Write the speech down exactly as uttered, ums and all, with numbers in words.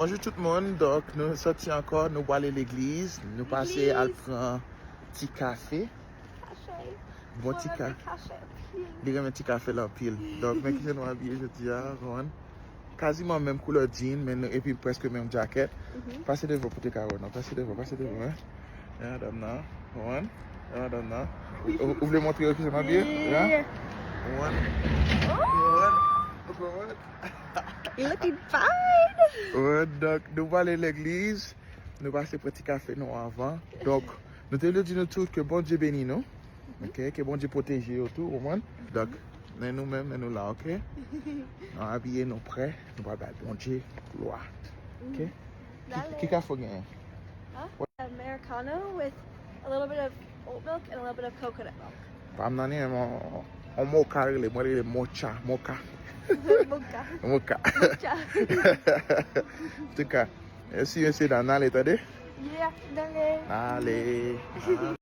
Bonjou tout moun, donk nou sòti ankò, nou prale legliz, nou pase al pran ti kafe. Bon ti ka. Li renmen ti kafe la anpil. Donk men kijan nou abiye jodi a, konprann? Kaziman menm koulè jean, men nou, epi prèske menm djakèt. Pase devan pou te ka wè nou, pase devan, pase devan, hein. Hein, madanm nan, konprann? Hein, madanm nan. Ou, ou, ou vle montre yo kijan m abiye? Hein? Konprann? Konprann? Konprann? You looking fine. Wè, donk, nou prale legliz, nou pase pran ti kafe nou anvan. Donk, nou te vle di nou tout ke Bondye beni nou. Ok, ke Bondye pwoteje yo tou, ou konprann? Donk, men nou menm, men nou la, ok? Nou abiye, nou prè, nou pral bay Bondye glwa. Ok? Ki, ki kafe w genyen? Huh? Americano with a little bit of oat milk and a little bit of coconut milk. Pa m nan ni, on, on mocha rele, mwen rele mocha, mocha. Mocha. Mocha. Mocha. Antouka, mèsi mesye dam, n ale, tande? Yeah, n ale. Ale.